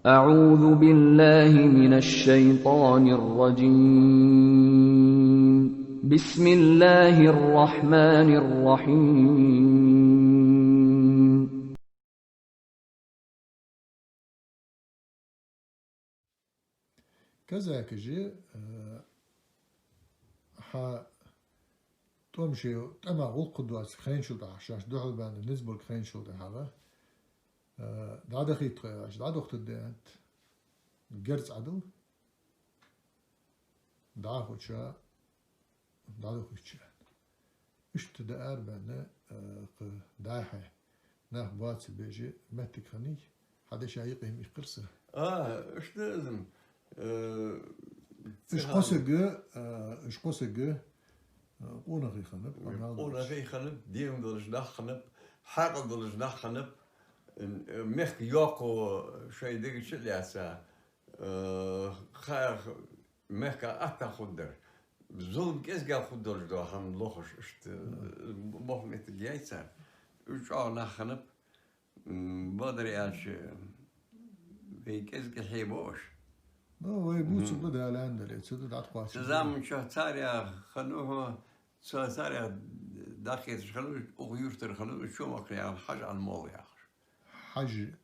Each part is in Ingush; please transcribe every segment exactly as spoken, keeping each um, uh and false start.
أعوذ بالله من الشيطان الرجيم. بسم الله الرحمن الرحيم. Казакажи, э, хьа тӀом шоай тӀема гӀулакх доацаш хайначул тӀехьагӀа, шоаш духьал баьнна низ болга хайначул тӀехьагӀа, э, дӀадахийта тхо аьлча, дӀадохийтаргда аьннад. Герз Ӏадал, дӀахо ша дӀадохийта аьнна. Иштта да арабаьнна, э, кхы дӀа-хьа нах боаца бежа моттиг хиннай, хьа деша юкъе ма иккхар са. А, иштта да из-м, э, Уж кхо саг, э, уж кхо саг, э, къонахий хиннаб, къонахий хиннаб, дегӀа долаш нах хиннаб, хьаькъал долаш нах хиннаб, э, мехка йоккха шоай дега чу а лаьца, э, ха-, мехка атта хургдар. Зулам кӀезига хургдолаш дола хӀама лохаш, иштта, э, бохам моттиг яьй цар. Уж чӀоагӀа нах хиннаб, м, бакъдар аьлча, вай кӀезига хье ба уж. Ну, вай бувцаргба Дала аьнна дале, цу тӀа дӀатӀакхоачаш. Цу заман чухь царех хиннав, цу царех дӀакхеташ хиннав, укх юртара хиннав, Чомахкара яхаш, Хьажа Ӏалмолла яхаш. Хьажа.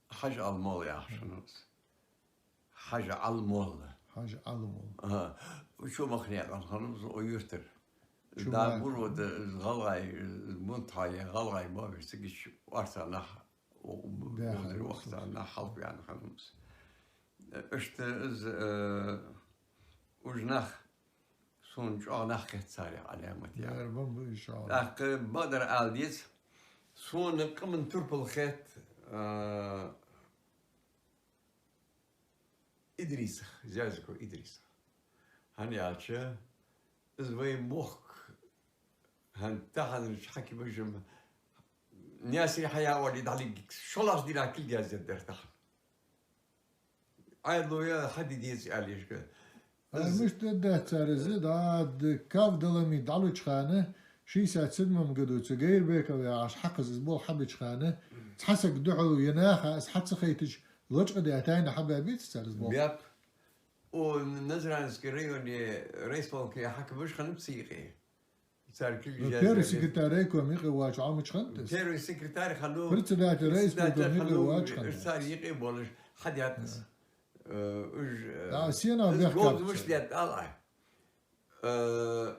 Хьажа Ӏалмолла яхаш хиннав из. Хьажа Ӏалмолла. Хьажа Ӏалмолла. Ага. Чомахкара яхаш хиннав из укх юртара. Чомахкара. Да бур вада из гӀалгӀай, из бунт хьоахаяь гӀалгӀай боабеш, цига чу орца нах, у-, у-, даьхар, орца нах хьалхаваьнна хиннав из. Иштта из, э, уж нах сона чӀоагӀа нах хет царех Ӏаламат яр. Яр бан ба уж чӀоагӀа. ТӀаккха бакъдар ала деза, сона къаман турпал хет, э, Идрисах, Зязиков Идрисах. ХӀана аьлча, из вай мохк, хӀанз таханарча хьакимаша-м, Наьсаре хьаяь оале дӀалиггикс, шоллагӀча дийнахьа кулг яздаьд дар тахан. Ӏаьдало я хьаде деза аьле ишка. Ай, мишта дергдац цар из, дӀа, д-, каф даламе дӀалуча хана, шестьдесят седьмом году цу Гайрбеков яхаш хьакхаза из болх хьабеча хана, цхьа саг духьал вена ха, из хьа ца хайташ, лочкъадаь тайна хьабаьбеций цар из болх? Баьб. О, Назрановски районе райисполкома хьакимаш хиннаб цу юкъе. Цар кулгаш... Ну, первый секретарь райкома юкъе воацаш Ӏомача хиннад из? Первый секретарь хиннав, председатель райисполкома юкъе воацаш хиннад из. Цар юкъе болаш хьадаьд из. Э, уж, э, да, сенах бехк кхаьб цар? Говзамаш даьд ала. Э,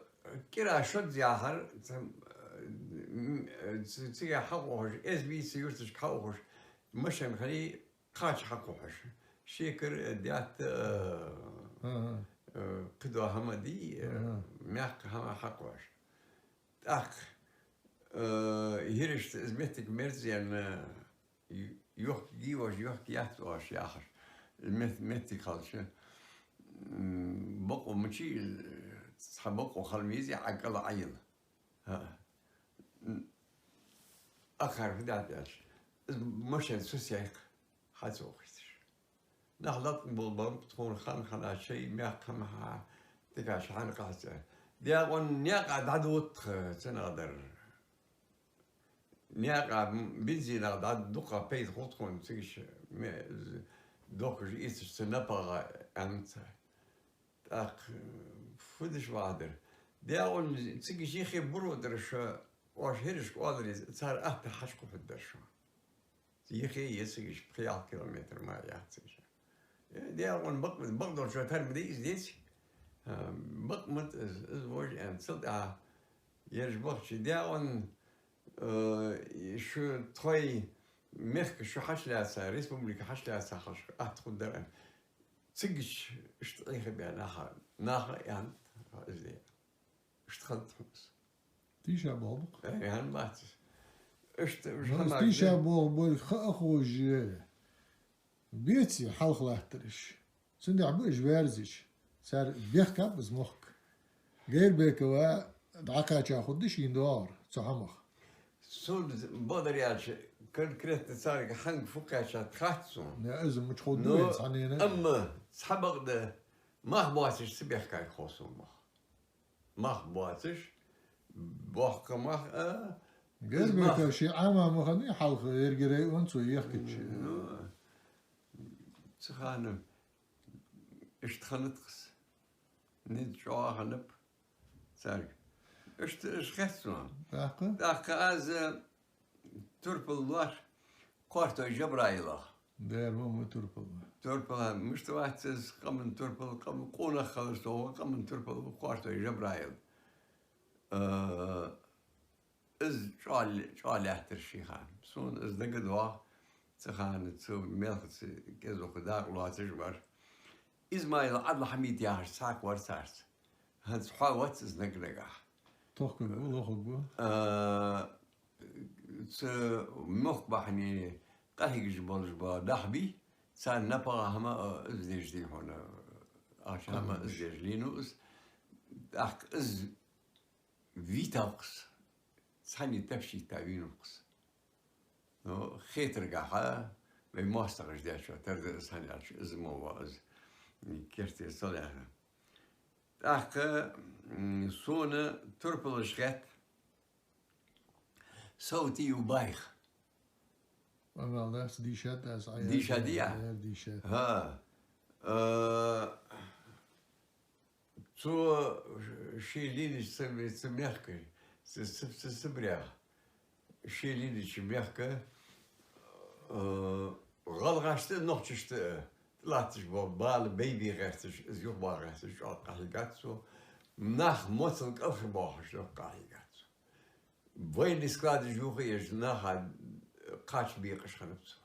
кӀира шозза яхар, ц-, м, э, ц-, цига хьаухаш, эзби ца юрташка хьаухаш, машен хиннай, кхача хьакхухьаш. Шекар, э, даьтта, э, э, кхыдола хӀама дий, э, мяккха хӀама хьакхухьаш. ТӀаккха, э, хӀирашта из моттиг мерза яьнна, ю-, йохка гий оаш, йохка яц оаш яхаш. Мет-, моттиг хилча, м, бокъо мичай, цхьа бокъо хила веза, Ӏа кӀала Ӏайилла. ХӀаа. М, акхар фу даьд аьлча, из машен сусейх хьа ца ухийташ. Нах латкъам болабеннаб тхона, хана-хана шоай мяккха хӀама хьа, дикаш хьанкъаца. Даькъон наькъа дӀадода тха цунах дар. Наькъа бензинах дӀа дукха пайда хул тхона, цига ше ме-, з-, дохкаш ийцаш цу напагӀа аьннад цар. ТӀаккха фу деш ваха дар? Даькъон цига юхе буро дар шо, оаш хӀирашка оаларе, цар атта хьачукхухьаргдар шо. Юхе я цига пхи-ялх километр мара яц цига. Э, даькъон бакъ-, бакъдолчоа тара ма дий из, деций? А, бакъ ма да из, из вож аьнна. Цул тӀехьагӀа ераш бахача, даькъон, э, шу тхоай мехка шу хьачулаьца, республика хьачулаьца хьалха атта хургдар аьнна. Цигача иштта Ӏехабаь наха, наха аьннад из даькъон. Иштта хиннад хьона из. Тийша болх ба-кх. Э, хӀана бац из? Иштта уж... Ну, из тийша болх болга ха а ховш, беций хьалха латтараш. Цудухьа ба уж ваьрзаш. Цар бехк кхаьб из мохк. Гайрбекова дӀакхаьча хургда шийна доагӀар цу хӀамах. Сона бакъдар аьлча, конкретно царга хьанга фу кхаьчад хац сона. Не, из мича ховргда вайна цхьаннена? Амма цхьабакъда мах боацаш ца бехкайгда хов сона мох. Мах боацаш, боккха мах а, из мах... Гайрбеков ший Ӏама ма хиннавий хьалха, еррига район цо ехкача? Ну, ц-, Ханна, иштта хиннад-кх из. Низ чӀоагӀа хиннаб царга. Иштта уж хет сона. ТӀаккха? ТӀаккха аз, э, турпал лоархӀ Кхортой Жабраилах. Дера ва ма турпал ва. Турпал, мишта вац из къаман турпал, къам-, къонах хилар со, къаман турпал ва Кхортой Жабраил. Э, из чӀоагӀа, чӀоагӀа лаьттар ший хана. Сона из дагадоагӀа, цу хана, цу мелхаца кӀезига дакъа лоацаш вар. Измаил Ӏадл-Хьамид яхаш цхьаккха вар царца. ХӀанз хьо вац из наг-нагахь. Тохкаргва, лохаргва? А, цу мохк бахьане къахьегаш болаш ба нах бий, царна напагӀа хӀама, а, из деш дий хьона, а, хӀама из деш лийнав из. ТӀаккха из витав-кх из, цхьанне тапча йитта вийнав-кх из. Ну, хетаргахьа, вай моастагӀаша дечо тара да из, хӀана аьлча из мо ва из, керте ца лаьрхӀа. ТӀаккха, м, сона турпалаш хет, Савти ю байх. Амал дац, дийшад аз, Ӏа Дийшад яр, я? Яр дийшад. ХӀа. Э, цо ший лийннача цу, цу мехка, цу, цу, цу Сибрегӏа, ший лийннача мехка, э, гӀалгӀашта а, нохчашта а латташ бола бала бейбе гӀерташ, из юхабаха гӀерташ, чӀоагӀа къахьийгад цо. Нах моцал кӀалхарбоахаш, юха къахьийгад цо. Военный складаш юха а еш, наха кхача бекъаш хиннаб цо.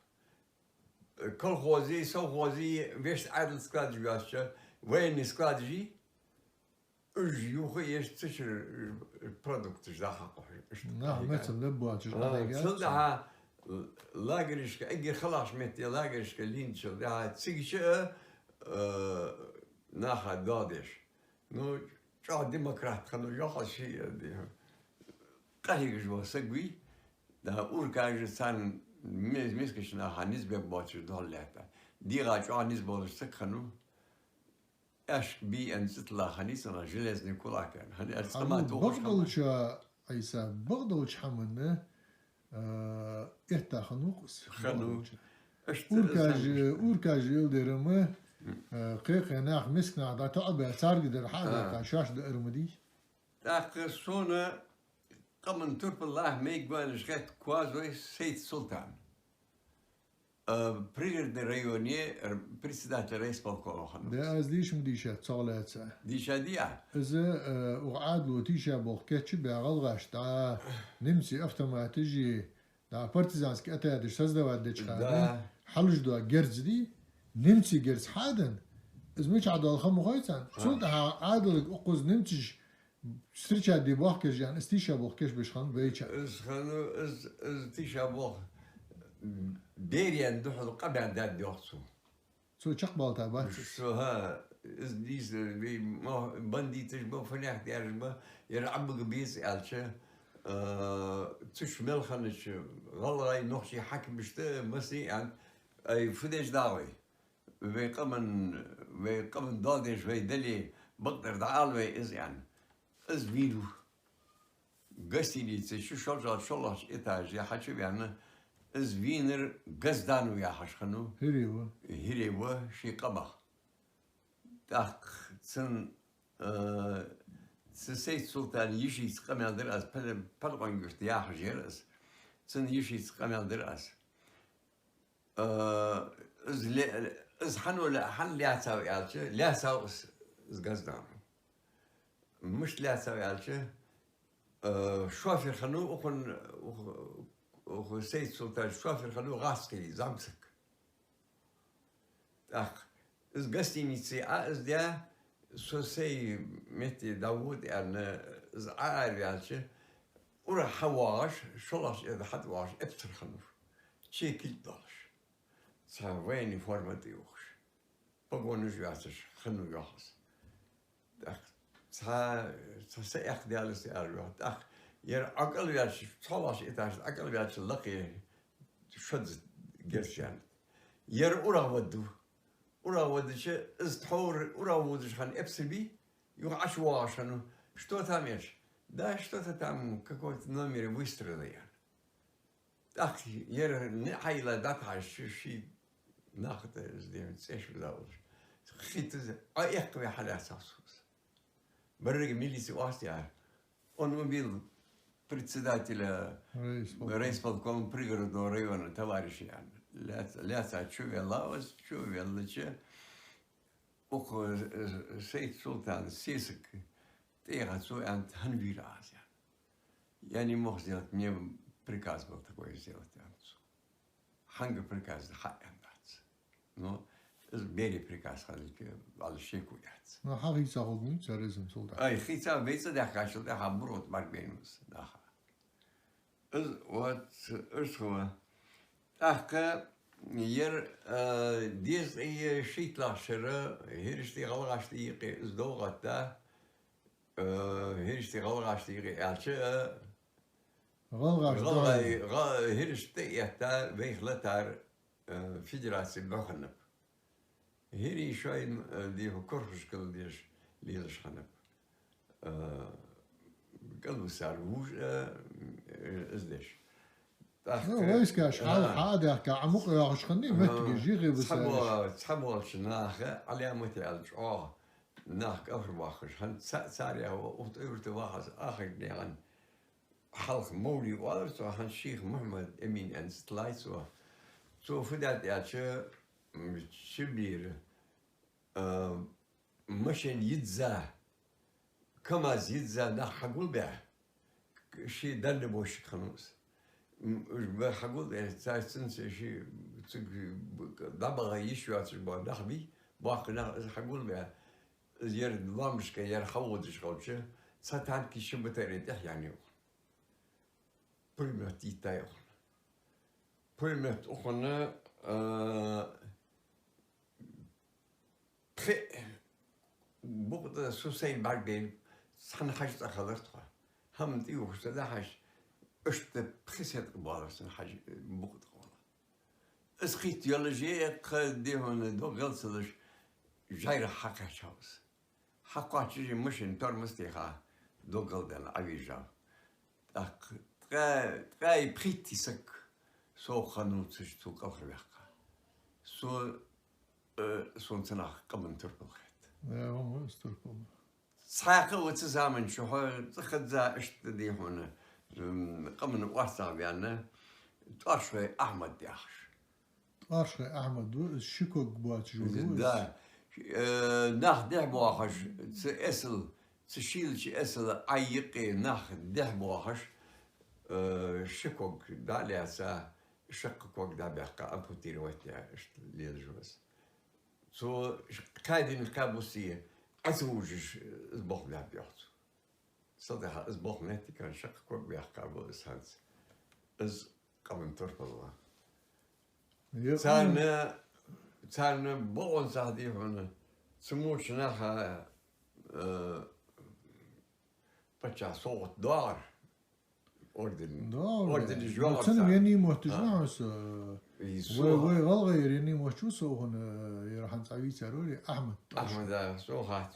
Колхозий, совхозий, вешта Ӏаьдала складаш йоацача, военный складаш йий, уж юха а еш, цу чура продукташ дӀахьакхухьаш. Нах мецал леббоацаш, а, къахьийгад цо. Цул тӀехьа лагерашка, эггара халагӀча метте лагерашка лийнначул тӀехьа цигача а, э, наха доал деш. Ну, чӀоагӀа демократ хиннав, йоах аз ший, э, ди-, къахьегаш вола саг вий, да, уркаш царна ме-, мискача наха низ бергбоацаш духьал лаьтта. ДегӀа чӀоагӀа низ болаш саг хиннав. Аьшк бий аьнна цӀи тилла хиннай цунах, железный кулак аьнна. ХӀана аьлча цкъа ма тохаш хӀама. Бакъдолча, Ӏийса, бакъдолча хӀаманна, а, этта хиннав-кх из. Хиннав. Бакъдолча. Иштта уркаш, уркаш йолдерама, а, кхы-кхы нах, миска нах дӀатоӀабаь, царга дар хьа а даккха, шоаш даар ма дий. ТӀаккха сона къаман турпалах мегаргваьннаш хет Козой Сейд-Султан. Э, Пригородный районе р-, председатель райисполкома хиннав. Да, аз дийша ма дийшад цох лаьца. Дийшадий Ӏа? Из, э, укх Ӏаьдало тийшаболх кийчбаь гӀалгӀашта, дӀа немций автоматаши, дӀа партизански отрядаш создавать деча хана, да, хьалуш дола герз дий, немций герз хьаденна, из мичахьа дола ха ма хой царна. Ха. Цул тӀехьа Ӏаьдалга укхаза немцаша встречать де боахкаш яьнна, из тийшаболх кийчбеш хиннаб вайча. Из хиннав, из, из тийшаболх берен духьал къамаьл даьд йоах цо. Цо чакхбалта бац из. Цо, хӀа, из дийца, вай мо-, бандиташ ба, фанех дераш ба, ер Ӏобига беза аьлча, а, цу чу мел хиннача гӀалгӀай, нохчий хьакимашта, массане а аьннад: «Ай, фу деш да вай? Вай къаман, вай къаман доал деш вай дале, бакъдар дӀаала вай из», — аьнна. Из вийнав. Гостиница чу шоллагӀча, шоллагӀча этаже хьачувенна, из вийнар Газданов яхаш хиннав. ХӀирий ва. ХӀирий ва ший къамах. ТӀаккха цун, э, цу Сейд-Султана йишийца къамаьл дир аз, Пал-, Палкъон-Юрта яхаш яр из. Цун йишийца къамаьл дир аз. Э, из ле-, из хьан ле-, хьан лаьцав аьлча, лаьцав из, из Газданов. Мишта лаьцав аьлча, э, шофер хиннав укхун, ух-, ух Сейд-Султана шофер хиннав гӀазкхий зӀамсаг. ТӀаккха из гостинице Ӏо из даь, со сай метте дӀавода аьнна, из Ӏоараваьлча, урагӀ хьавоагӀаш, шоллагӀча этаже хьатӀавоагӀаш эпсар хиннав, чекилг долаш, цхьа военный форма тӀаювхаш, погонаш йоацаш хиннав йоах из. ТӀаккха цхьа, цхьа са эккхадаьлар са, аьлар йоах. ТӀаккха ер ӀокӀалваьлча, цхьоалагӀча этажа ӀокӀалваьлча, лакхе шозза герз яннад. Ер урагӀвода. УрагӀвоадача, из тхьовра урагӀводаш хинна эпсар бий, юха ӀочувоагӀаш хиннав: «Что там?» — аьлча. «Да что-то там, какой-то номер выстрела», — аьнна. ТӀаккха ер ниӀ хьайилла дӀатӀахьежача, ший Нах тӀа из дийна цӀеш виза волаш. Хиттаза, а эккхаве хьалаьцав со из. Беррига милице оастаяр. Он убил председателя райисполком, райисполком пригородного района товарища, аьнна. Лаьца, лаьца чу велла из, чу веллача, укх, э, Сайд-Султан сесаг тӀехьа цо аьннад: «ХӀана вийра Ӏа из?» — аьнна. «Я не мог сделать, мне приказ был такой сделать», — аьннад цо. Хьанга приказ да хьа аьнна дац. Ну, из берий приказ хилга, вӀалла шеко яц. Ну, хьа хийца хургвий цар из, Султан? Ай, хийца, вай цӀадаьхкачул тӀехьагӀа буро тӀа бӀаргабайнав из наха. Из вот, из хӀама. ТӀаккха ер, э, дезткъеи шийтталагӀча шера хӀирашта, гӀалгӀашта юкъе из довгӀа да, э, хӀирашта, гӀалгӀашта юкъе аьлча, э, гӀалгӀаш гӀалгӀай, гӀа-, хӀирашта тӀаэтта вайх латар, э, федераци бӀу хиннаб. ХӀирий шоай, э, дехьа корхашкал деш лелаш хиннаб. Э, кӀалвисар вуж, э, э, из деш. ТӀаккха, ну, войскаш хьал, а, хьа а даьхка, Ӏа мукъа йоахаш хиннай, а, моттигаш йихье висараш. Цхьабо-, цхьаболча наха Ӏаламате аьлча чӀоагӀа нах кӀалхарбоахаш, хӀанз ца-, царех ва, укх тӀа юрта вахас ахарг дегӀан. Хьалха Мовли оалар цох, хӀанз шийх Мухьаммад-Эмин аьнна цӀи тиллай цо. Цо фу даьд аьлча, м, чубийра, а, машен йизза, КамАЗ йизза нах хьагулбаь, ший дальнобойщик хиннав из. М, уж бер хьагулбаь, царца цунца ший цига дӀабаха йиш йоацаш бола нах бий, боккхий нах, из хьагулбаь, из ер лоамашка ер хьаводаш хилча, цхьа танк, ши батарей тӀехъяьннай укхун. Пулемёт йиттай укхун. Пулемёт укхун, э, пхи букъ тӀа, со сайна бӀаргабайна, цхьан хьажа цӀа хилар тхо. ХӀама тӀаювхаш ца дахьаш, иштта пхи седкъа боалар цхьан хьажа букъ тӀа къола. Из кхийтта йолаш, е кхы дехьа дог гӀелсалаш, жӀайрах хьакхаьчав из. Хьакхоачаш, машен тормоз теха, дог гӀелдаьнна Ӏовижав. ТӀаккха ткъаь, ткъаь пхийтта саг сох хиннав цу чу кӀалхарваьккха. Со, э, сона цу наха къаман турпал хет. Э, вон, вон, из турпал. Цхьаькха а ва цу заман чухь, цӀа хеза иштта дехьа, м, къаман орцагӀваьнна, ТӀоаршхой Ахьмад яхаш. ТӀоаршхой Ахьмад ва, из ши ког боацаш вола ва из? Да. Э, нах дехьабоахаш, цу эсала, цу шийлача эсала Ӏай юкъе нах дехьабоахаш, э, ши ког дӀалаьца, шаккха ког дӀабаьккха, ампутировать яь, иштта лелаш ва из. Цо кхаь дийнахьа, кхаь буссе Ӏа ца вужаш, из болх баьб йоах цо. Цул тӀехьагӀа из болх моттиге шаккха ког баьккха ба из хӀанз. Из къаман турпал ва. Е, царна, царна бокъонца дий хьона, цу моча наха, э, паччахьа совгӀат доагӀар, орден. Да, орден да. Из йоагӀар царна. Цун венний мотташ, а, нахьа са, из вай, сога, вай гӀалгӀайра венний мотташ ва со хьона, ер хӀанз Ӏа вийцар вари, Ахьмад. Ахьмад, да, сога хац.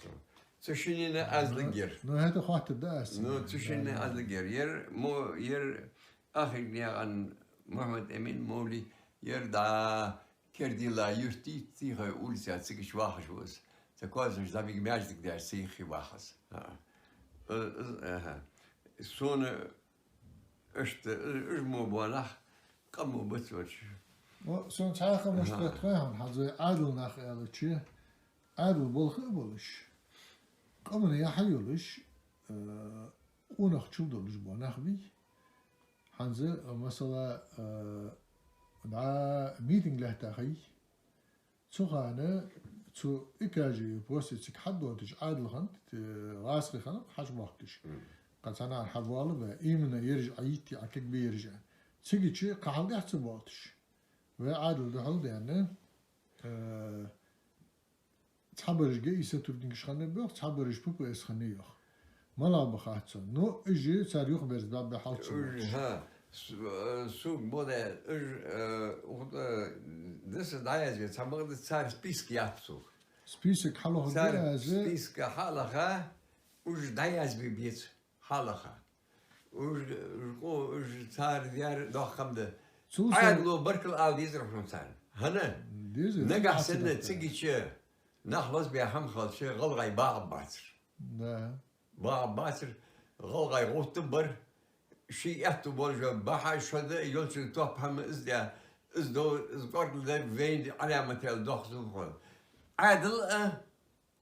Цу шиннена аз лигер. Ну, хӀаьта хоаттаргда аз. Ну, цу шиннена аз лигер. Ер мо-, ер ахирг наькъан Мухьаммад-Эмин, Мовли, ер дӀа Кердила юрта, Тихой улица, цига чу вахаш ва из. Цу коазаш зӀамига маьждиг даьр, цу юххе вах из. А. Э, э, аха. Сона иштта, э, уж мо бола нах къамо бац вача. О, сона цхьа хӀама иштта тхоай хьона хьазой, Ӏаьдала нах аьлча, Ӏаьдала болх а болаш, къаман яхь а йолаш, э, къонахчал долаш бола нах бий. ХӀанз, масала, э, дӀа митинг лаьтта хий, цу хана цу икажи просто цига хьадотташ Ӏаьдал хиннад, э, гӀазкхий хиннаб хьажа боахкаш. Мгм. Кхы цхьанахьа хьавоалабаь, именно ераш Ӏайитте, Ӏа кегбе ераш аьнна. Цига чу кхы хьалдехьа ца боалийташ. Вай Ӏаьдал духьал даьнна, э, цхьабараш ГАИ сотрудникаш хиннаб йоах, цхьабараш ППС хиннай йоах. МалагӀа ба хац сона. Ну, уж цар юхаберза баьб хьалча. Уж, хӀа, с-, э, сога бода, уж, э, укх, э, даса дӀаязве, цхьабакъда цар список яц сога. Список хьалохаргда аз. Цар списка хьалаха, уж дӀаязбе беза. Хьалаха. Уж, уж къо-, уж цар яр доккха хӀама да. Цул сов- Ӏаьдало баркал ала дезар хьона царна. ХӀана? Деза, нагахь санна цига чу нах лазабе хӀама хилча, гӀалгӀай бакъ бацар. Да. Бакъ бацар, гӀалгӀай гӀутта бар, ший аьттув болаш бахьа шода йолчун топ хӀама из да, из до, из кӀордал да вайна Ӏаламате аьл доккха зулам хул. Ӏаьдал а,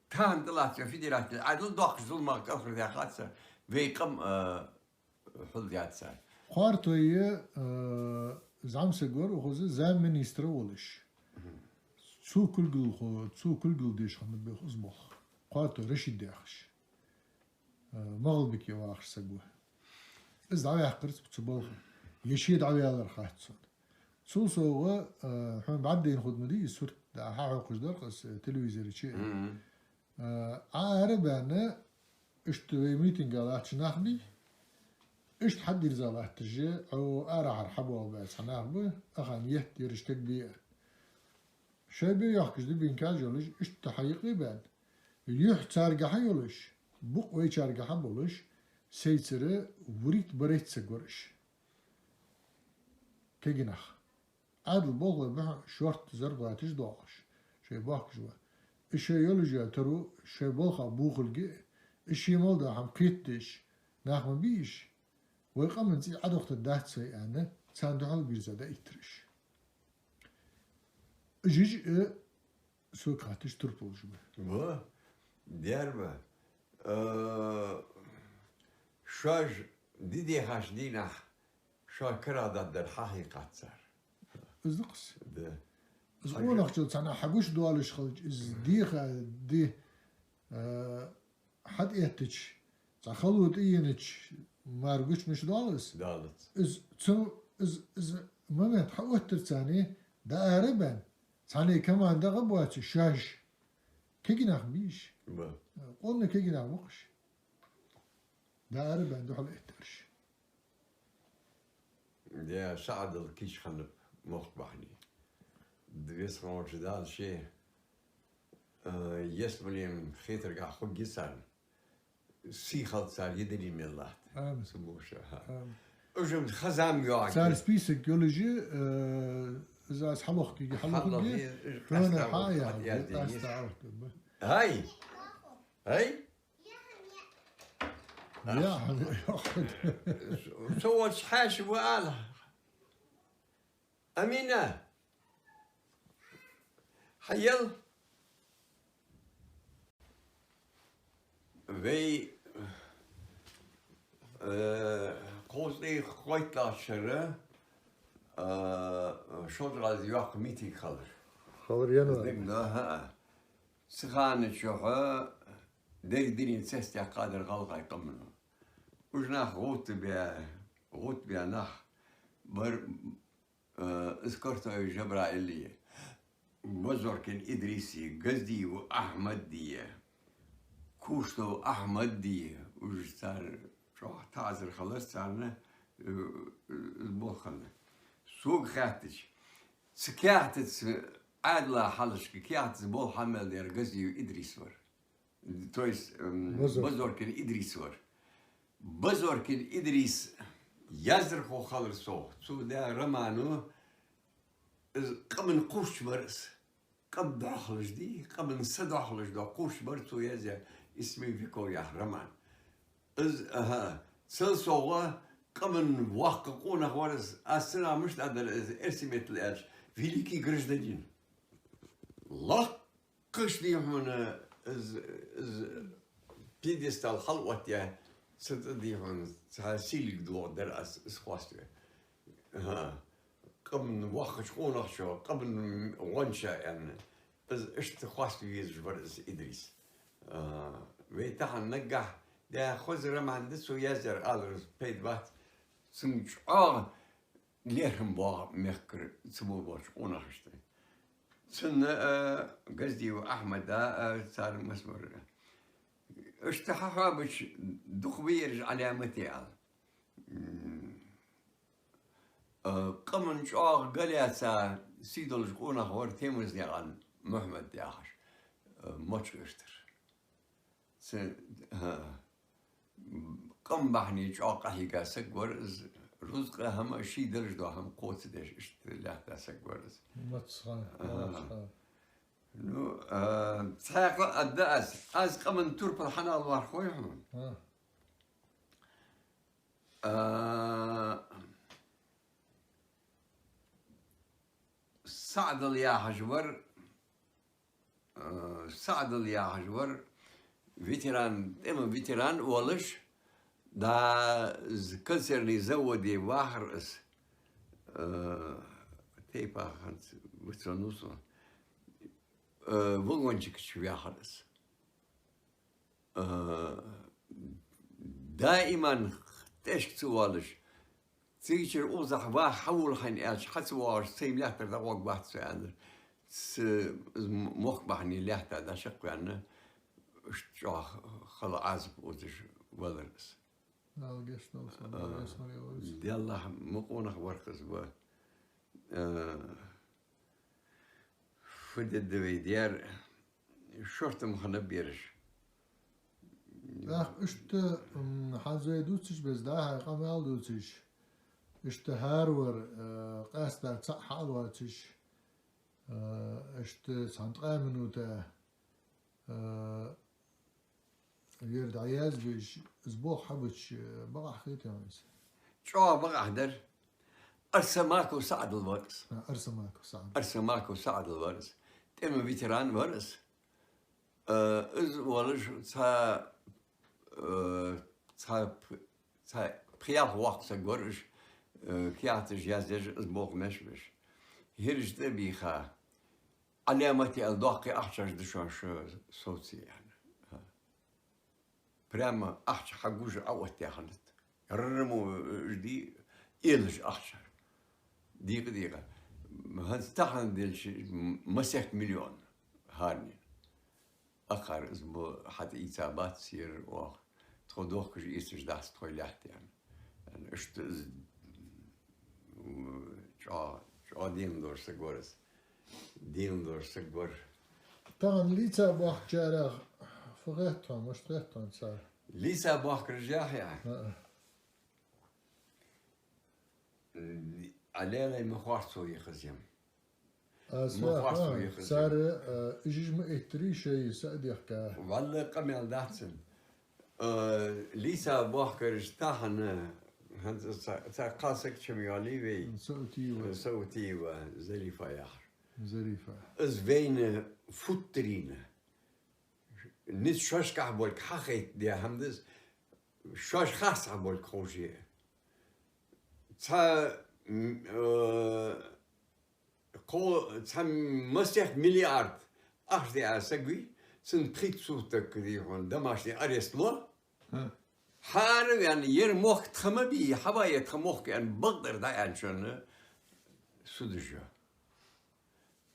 тахан тӀалатта федераци Ӏаьдал доккхача зуламах кӀалхардаьхад цар, вай къам а хьулдаьд цар. Кхоартой, э, зӀамсаг вар укхаза замминистра волаш. Цо кулгалхо, цо кулгал деш хиннаб бех из болх. Кхоартой Рашид яхаш. Э, МагӀалбике вахаш саг ва. Из дӀаваьккхар цу балха. Е ше дӀаваьлар хац сона. Цул совгӀа, э, хьона бӀаргадайна хургда ма дий из сурт, да, хьахьокхаш дар-кх аз, э, телевизора чу. Мгм. Э, Ӏа ара баьнна, иштта вай митинга латташ нах бий, иштта хьадирза латташ, Ӏо арахьара хьабоагӀа баь цхьа нах ба, ахана етт ераш таг бий а. Шоай бе йохкаш дибинкаж йолаш, иштта хьаюкъе баьнна. Юхь царгахьа йолаш, букъ вайчаргахьа болаш, сайцара вуритта барайтта саг вар уж. Кегий нах. Ӏаьдала болхлой бахьан шортта зарплаташ доаккхаш, шоай бохкаш ба. Из шоай йолаш я таро, шоай балха бохилга, из ший мел дола хӀама кхетадеш, нах ма бий уж, вай къаман цӀий Ӏодохийтаргдац вай аьнна, царна духьал бирза даиттар уж. Уж, э, сога хатташ турпалаш ба. Ба, дера ба. Э, шоаш ди дехаш дийнахьа, шоай карагӀдаргдар хьахьийкхад цар. Из да-кх из. Да. Из къонахчал цхьаннахьа хьагуш доалаш хилча, из деха ди, э, хьатӀаэттача, цхьа хало тӀаенача мара гучамаш доаллац? Доаллац. Из цу, из, из момент хьаоттар царна, дӀаара баьнна, цхьанне команда гӀа боацаш шоаш. Кегий нах бий уж. Ба. Къона кегий нах ба-кх уж. ДӀаара баьнна духьал эттараш. Де, сагӀадал кийча хиннаб мохк бахьан. Веза хиннача Дала ше, э, ялсмален хетаргахьа хургья царна. Сий хилда цар, е дали мел латт. Амин. Цу буша, хӀа. Амин. Уж-м хазам йоагӀа. Цар список йолаш я, э, из аз хьалохкиге, хьалохкиге. Хьалохкиге, хьона къаста хьа яхьа, къаста къаста. Хьай! Хьай! Я, хьа, я, хьа. Со волча хьаьша ва ала. Амина! Хьаяла! Вай, э, кхузткъеи кхойтталагӀча шера, э, шозлагӀа йоккха митинг хилар. Хилар январь. ДагадоагӀа, хӀаа. Цу хана чухь деррига дунен цецдаьккхадар гӀалгӀай къамано. Уж нах гӀутта баь, гӀутта баь нах бар, э, из Картоев Жабраили, Базоркин Идриси, Газдиев Ахьмади, Куштов Ахьмади, уж цар чӀоагӀа таӀазар хилар царна, э, э, из болх хинна. Сога хаьттача, цу каьхатаца, Ӏаьдала хьалхашка каьхатаца болх хьа мел даьр Газдиев Идрис вар. То есть, эм, Базор-, Базоркин Идрис вар. Базоркин Идрис яздархо хилар сох. Цо даь романо из къаман кхувсаш бар из. Къам дохлаш ди, къаман са дохлаш да кхувсаш бар цо яздаь, из «Сменщиков» яха роман. Из, аха, цул совгӀа къаман воккха къонах вар из, аз цунах мишта аьлар из, эрсий меттала аьлча, великий гражданин. Лакх- кхаш, дий хьона, из, из пьедестал хьалоттаяь, цу тӀа, дий хьона, цхьа сийлиг догӀа дар аз из хоаставе. ХӀа. Къаман воккхача къонахчо, къаман гӀонча аьнна, из иштта хоаставе везаш вар из Идрис. А, вай тахан наггахьа, да, хоза роман да цо яздаьр, алар пайда бац. Цун чӀоагӀа лерхӀам боагӀа мехкара цу мо болча къонахашта. Цунна, а, Газдиев Ахьмада, а, цар масмар. Иштта хьахьоабача, дукха ба ераш Ӏаламате ала. М, а, къаман чӀоагӀа га лаьца сий долаш къонах вар Темазнаькъан Мухьмад яхаш, а, Мочкъий-Юртара. Цу, хӀа, къам бахьане чӀоагӀа къахьийга саг вар из, Рузкъа хӀама, ший дарж дола хӀама кхоачадеш, иштта лаьтта саг вар из. Мацхан, Аха. Мацхан. Ну, а, цхьаькха а да аз, аз къаман турпал хьанал вархой хьона. А. А, СаӀдал яхаш вар, а, СаӀдал яхаш вар, ветеран, тӀема ветеран волаш, да, з-, консервный заводе вахар из, а, тайпа хӀанз вицвеннав со, а, вагончика чу вахар из. А, даиман тӀехьашка ца воалаш, цигачара укхазахьа ваха хьавола хьайна аьлча, хьа ца воагӀаш, сайна лаьттара дӀагӀоргвац со аьнна, ц-, из мохк бахьане лаьтта дӀачакхваьнна, иштта чӀоагӀа хала Ӏазап узаш валар из. Дала гешт долда цунна, А, Дала гешт долда. Деллахь, мукъа нах вар-кх из ва. А, фу де деза вай, дера, шортта ма хиннаб ераш. ТӀаккха иштта, м, хӀанз вай дувцаш беза, дӀа-хьа къамаьл дувцаш, иштта хӀаравар, э, къаьстта цхьа хьалоацаш, э, иштта цхьан ткъаь минута, э, вера дӀаязбеш, из болх хьабича, э, бакъахьа хетий хьона из? ЧӀоагӀа бакъахьа дар. Арсамаков СаӀдал вар из. А, Арсамаков СаӀдал. Арсамаков СаӀдал вар из. ТӀема ветеран вар из. Э, из волаш цхьа, э, цхьа п-, цхьа пхи-ялх воккха саг вар уж, э, каьхаташ язъеш, из болх беш-беш. ХӀираш тӀабийха, Ӏаламате аьле доккхий ахчаш да шоана шо совций аьнна. Прямо ахча хьагуш Ӏооттаяь хиннад. Рарра мо, э, уж дий, элаш ахча. Дийкъа-дийкъа. ХӀанз тахан делча м-, масех миллион хӀаране. Акхар из мо хьатӀаийцабац ер оаха. Тхо дохкаш ийцаш дац тхоай лаьтта аьнна. Иштта из, м, чӀоагӀа, чӀоагӀа дена долаш саг вар из. Дена долаш саг вар. Тахан лийца боахкачарех фу хет хьона, мишта хет хьона цар? Лийца боахкараш яхий Ӏа? ХӀаа. Ӏа лелай ма харцо я хазем. Аз Ма яхар, харцо я хазем. Цар, э, уж ма иттарий шоай са а дехка. Валлахӏи, къамаьл дац цун. Э, лийца боахкараш тахан, хӀанз ца, ца кхалсаг чам йоалий вай. Саутиева. Саутиева, Зарифа яхар. Зарифа. Из вайна футтарийна. Низ шоашкахь болга хьахайтадаь хӀама да из, шоаш харцахьа болга ховш я. Цхьа, м, э, кхо-, цхьа масех миллиард ахча даь саг вий, цун пхийтта суток, дий хьона, домашний арест лу. ХӀара ваьнна, ер мохк тха ма бий, хьава е тха мохк аьнна, бакъдар дӀааьнначунна судаш я.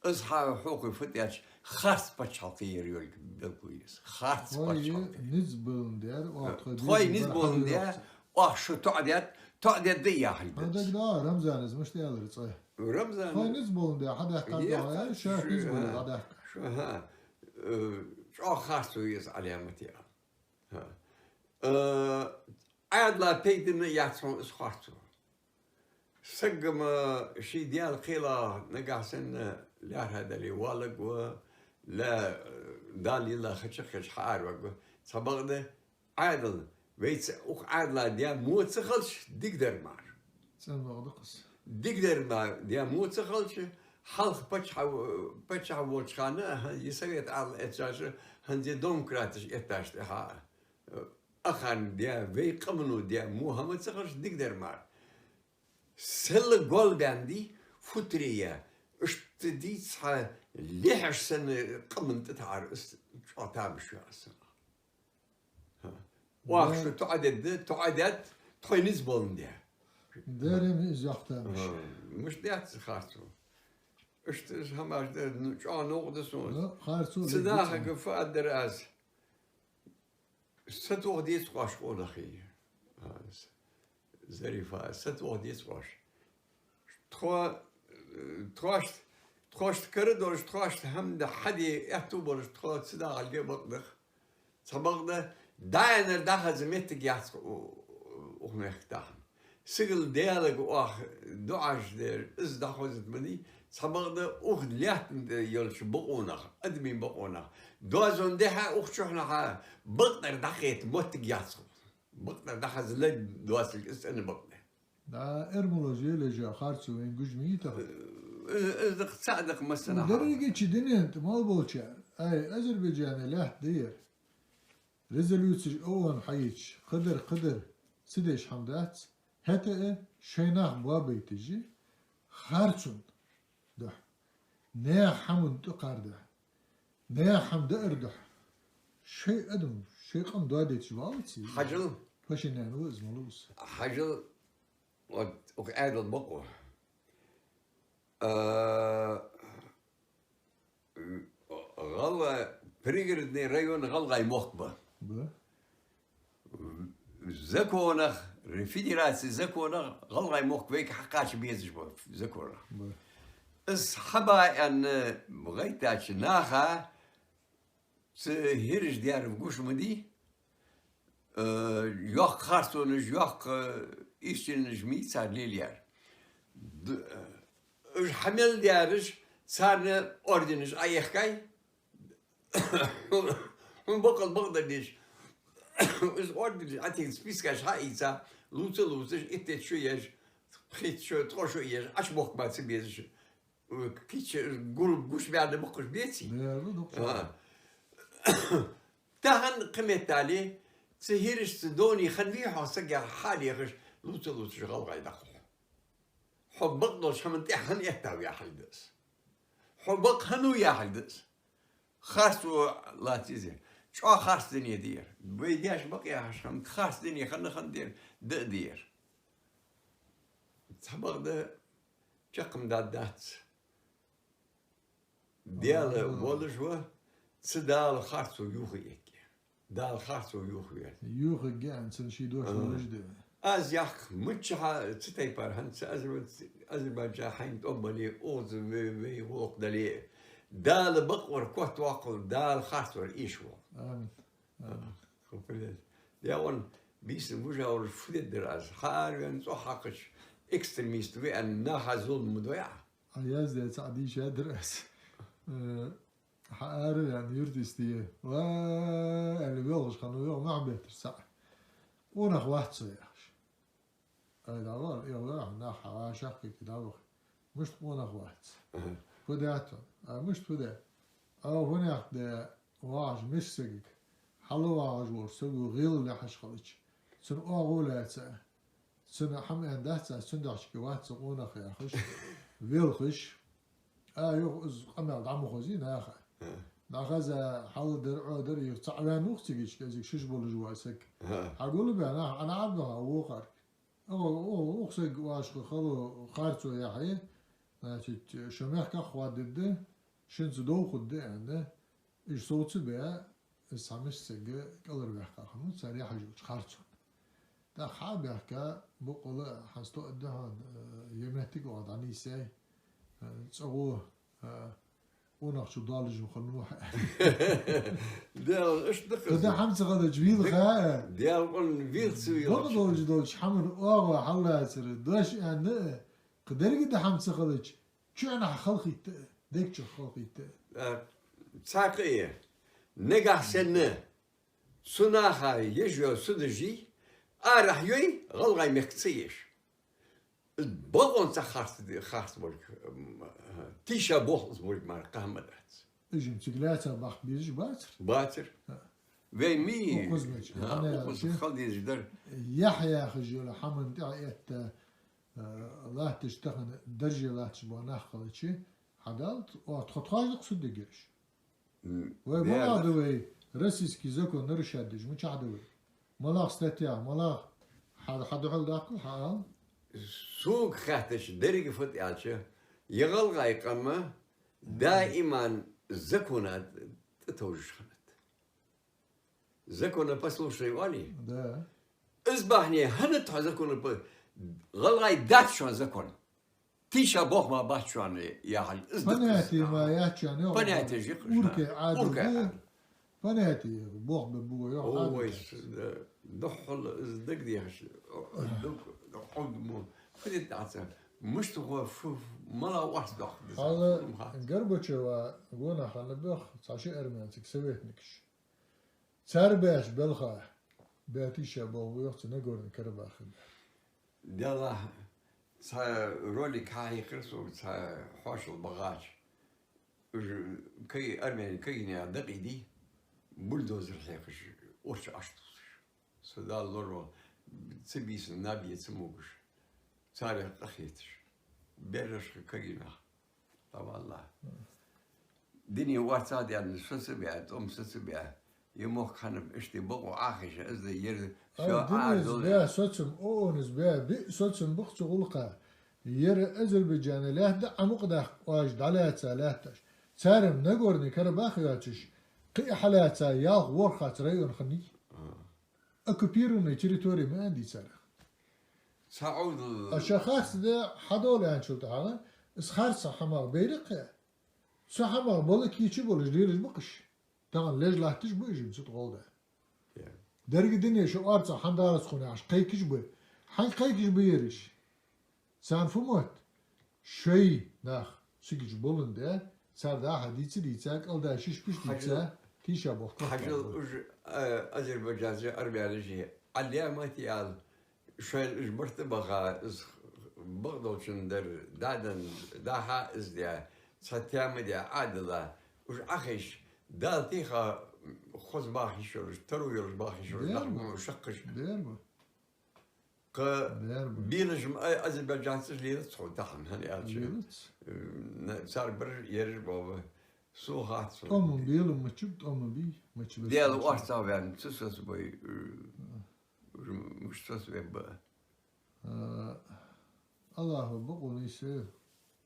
Из хьа хьокхуй фу тӀаьча, харц паччахьалкхе ер йолга белгалъяь из. Харц паччахьалкхе. Низ боландаь, оаха тхоай низ боландаь, оаха шо тоӀадаьд, тоӀадаьд да яхилга да из. Рамзана из мишта аьлар цкъа? Рамзана. Тхоай низ боландаь хьадаьккхад, ша низ боландаь хьадаьккхад. Шу, хӀа, э, чӀоагӀа харцо я из Ӏаламате аьнна. ХӀа. Э, Ӏаьдала пайдана яц хьона из харцо. Сага-м ший даьла кхелах нагахь санна лаьрхӀа дале воалларгва, ла, э, Дала лилла хача-хача хьаараваргва. Цхьабакъда Ӏаьдал, вайца укх Ӏаьдала даь мо ца хилча, дикадар мара. ЦӀена бакъда-кх из. Дикадар мара даь мо ца хилча, хьалха паччахь, паччахь волча хана, хӀа, е Совет Ӏаьдал эцаш, хӀанз е домкраташ этташ тӀехьа. Акхарна даь, вай къамано даь мо хӀама ца хилча, дикадар мара. Селла гол баьнна дий, футтарий я, иштта дий цхьа лехаш санна къаман тӀатаӀар, из чӀоагӀа тамаш я аз санна. ХӀа. Оаха шу тоӀадаьд, тоӀадаьд, тхоай низ боландаь. Деррига из йоккха тамаш. ХӀа. Мишта дац харцо? Иштта из хӀамаш да, ну, чӀоагӀа новкъа да сона. Ну, харцо да. Цу дахага фу аргдар аз? Сатоха деза-кх оаш, къонахий. А, Зарифа, сатоха деза-кх оаш. Тхо, э, тхоашта, тхоашта кара долаш, тхоашта хӀама да хьаде аьттув болаш, тхо ца дагӀалга бакъда-кх. Цхьабакъда, дӀааьннар дӀахаза моттиг яц-кх у-, у-, укх мехка тахан. Сигала Даьлага оаха дуӀаш дер, из дӀахоза ма дий, цхьабакъда укх лаьтта тӀа йолча бокъонах, адамий бокъонах. Доазон дехьа укх чухьнахьа бакъдар дӀахайта моттиг яц хьона. Бакъдар дӀахаза лай доацилга из цӀена бакъда. Да, эрмалош ележа харцо вайна гуш ма йий тахан. Из, из дакъа цаӀ дакъа массанахьа. Деррига чи дунен тӀа мел болча, ай, Азербайджане лаьтта да ер. Резолюцеш ООН хьаийцача, кхыдар, кхыдар, ца деш хӀама дац, хӀаьта а шоай нах боабайташ, харцон духьа, наьха хӀаман тӀакхар духьа, наьха хӀама даар духьа, шоай адам, шоай къам доадеш валац из. Хьажал. Пашинян ва из, ма лув из. Хьажал, вот, укх Ӏаьдала бокъо. А, ГӀалгӀай, Пригородный район ГӀалгӀай мохк ба. Ба. Законах, федераци законах ГӀалгӀай мохк вайга хьакхача безаш ба законах. Ба. Из хьаба аьнна гӀайттача наха цу хӀираша даьр гуш ма дий, э, йоккха харцонаш, йоккха, э, исчинаш ма йий цар лелаяьр. Д-, э, уж хьа мел даьраш, царна орденаш Ӏоехкай, хьона боккъал бакъдар деш, уж орденаш Ӏотеха, спискаш хьаийца, лувца, лувцаш, итт шу еш, пхийтта шу, ткъо шу еш, Ӏочубохка ма ца безаш. Кийча гур-, гуш баьнна баккхаш беций? Баьнна, дукха. А. Тахан кхыметтел, цу хӀирашца доне хиннавий хьо сага хьалехаш, лувца-лувцаш гӀалгӀай дӀахо. Хьо бакъдолча хӀаман тӀехьа хӀана эттав яхилга да из. Хьо бакъ хӀана ва яхилга да из. Харцо лаьцар из. ЧӀоагӀа харц дуне да ер. Вай даьша бакъ яхаш хӀама, харц дуне хинна хиннадар, да а да ер. Цхьабакъда чакхам даргдац. Даьла волаш ва, цу Дала харцо юха эгге. Дала харцо юха вер. Юха эгге аьнна, цун ший дош долаш да. Аз яхк, миччахьа цу тайпара хӀанз цу Азербай-, Азербайджан хьайна тӀом бале, укхаза вай, вай гӀулакх дале. Дала бакъвар котваккхал, Дала харцвар эшаваккхал. Амин. Амин. Хупред. Дяван бийсан вужавраш фу деддар аз. Хьаарвен цӀо хьакхача экстремист ва аьнна, наха зулам ма дой Ӏа. Ӏа яздаь цхьа дийша дар аз. Э, хьаарваьнна юртисте, ва аьле велхаш хиннав йоах, мах бетташ цхьа. Къонах вац со яхаш. Ай, дӀавала, эгӀла, нах хьа шаккхийта дӀаваха. Мишта къонах вац? Аха. Фу даьд хьона? А мишта фу даьд? А фуннахьа да вагӀаш миска сагага? ХьалвагӀаш волча саго гӀийла лехаш хилча, цун оагӀув лаьца, цунна хӀама аьннадац аз, цундахьа вац со къонах яхаш, велхаш. А, юха из къамаьл дӀа ма хозий наха. Хм. ДӀахаза, хьалдар, Ӏодар, юха цхьа ваьнна вух цига, кӀезига шиш болаш ва саг. Хм. Хьагулбаь, нах Ӏа нагӀа баха вокхар. О, о, укх саг вашха хало харцо яхье, значит, шо мехках хаддидда, шинца довхудда аьнна, иш совца бе, из хьамис сага кӀалар вехках, ну, цар яхьажулч харцо. ТӀаккха хьа бехка, букъала хьан сто аддахан, э, е меттиг а дӀанийсай, э, цӀагӀо, э, Къонахчо доллажу ханну хьа. Дел, аш дакха. Кхы да хӀама ца хилча вийлха. Дел, къон вийлха ца вийлха. Бакъ долча долча хӀаман оагӀув хьаллацар, дош аьнна, кхы деррига да хӀама ца хилча, чуьнахьа халхийтта, дег чу халхийтта. А, цхьа кхы е. Нагахь санна, цу наха еш йола судаш йий, арахьа йой, гӀалгӀай мехка ца еш. Из бокъонца харц, харц болга, м, тийша болх из болга мара кхы хӀама дац. Уж-м цига лаьца бахка безаш бацар? Бацар. ХӀа. Вай ми, укхаза мача, хӀа, хӀана укхаза аьлча, хала дезаш дар. Яхь яхаш йола хӀаман тӀехьа этта, а, латташ тахан дарже латташ бола нах хилча, хьадалт, о, тхо тхоаш да-кх суддагераш. М, вай дера. МалагӀа да вай российский закон нарушать деш, мичахьа да вай? МалагӀа статья, малагӀа хьа-, хьа духьал даккхал, хьа ал? Сога хаьттача, деррига фуд аьлча, е гӀалгӀай къам даиман закона тӀатовжаш хиннад. Законопослушный оалий? Да. Из бахьане хӀана тхо законопо-, гӀалгӀай дац шоана закон. Тийша болх ма бац шоана яхилга. Из да понятие ма яц шоана, понятие жи кхы. Уркай Ӏадат. Уркай да. Ӏадат. Понятие, бохабе буго йоах. О, вай, да, духхьал из дагадехаш, дог, дог, мо, хадит аца, муштагӀо фу, мала вахс дох. Хьала Горбачёва гонахьа хиннаб йоах цхьа ши армянциг советникаш. Цар баьча балха баьтта ша болх бу йоах цу Нагорный Карабахе. Делахь, цхьа ролик хьахьекхар сога цхьа хьоашал багӀача. Уж кай-, армяне кагийнех дакъий дий, бульдозер хьекхаш, урча Ӏаш тувсаш. Со Дала лоравойла, ца бийсан наб е ца могаш. Царех къахеташ. Беррашха кагийнех. Ла валлахӀ. Дуне орцагӀдаьнна, со ца баь, тӀом со ца баь. Е мохк хьанаб иштта бакъо Ӏохайша, из да ер. Ай, всё, дуне а, из дол баь, соцам, ООН из баь, биъ соцам ба-кх цу гӀулакха. Ер Азербайджане лаьтта да, Ӏа мукъадаккха оаш дӀалаьца лаьтташ. Цар-м Нагорный Карабах йоацаш, кхы а хьалаьца, ялх ворхӀ хац район хиннай. А. Оккупированная территория ма аьннадий царех. Ца Ӏовдал. А ша харц де хьадола аьнначул тӀехьагӀа, из харцахьа хӀамах байракх я. Цу хӀамах бала кийча болаш лелаш ба-кх уж. Тахан леш латташ ба уж, цу тӀа гӀолла. Я. Деррига дуне шо орцагӀ хьандалац хьона яхаш кхайкаш ба. Хьанга кхайкаш ба ераш? Царна фу мотт? Шоай нах цига боландаь, цар дӀа-хьа дийца-дийца, кӀалда шиш-пиш дийца, тийша болх. Хьажал, уж, а, азербайджанций, армянаши Ӏаллаьмат ял, шоайла уж барт а баха, из бакъдолчун дар, дӀаденна, дӀа-хьа из даь, цхьа тема даь, Ӏадала, уж Ӏохайша, Дала тийха хоза баха йиш йолаш, таро йолаш баха йиш йолаш, дер нах ба, мо шаккхаш. Дер ба. Кхы белаш ма, а, азербайджанцаш лелац тхо тахан, хӀана аьлча. Лелац. Э, на-, цар бар ераш боба. Со хац. ТӀом ма бе, белам мичаб, тӀом ма бе, мичаб. Даьла орцагӀваьнна, ца соцабой, э, уж муш соцаве ба. А, АллахӀа бакъо нийсъе.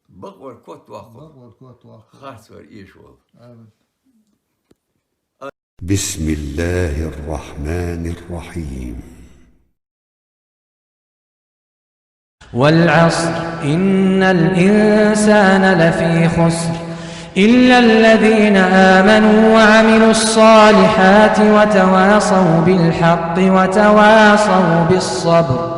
Бакъвар котваккха. Бакъвар котваккха. Харцвар эшаволва. Амин. بسم الله الرحمن الرحيم. والعصر، إن الإنسان لفي خسر، إلا الذين آمنوا وعملوا الصالحات وتواصوا بالحق وتواصوا بالصبر.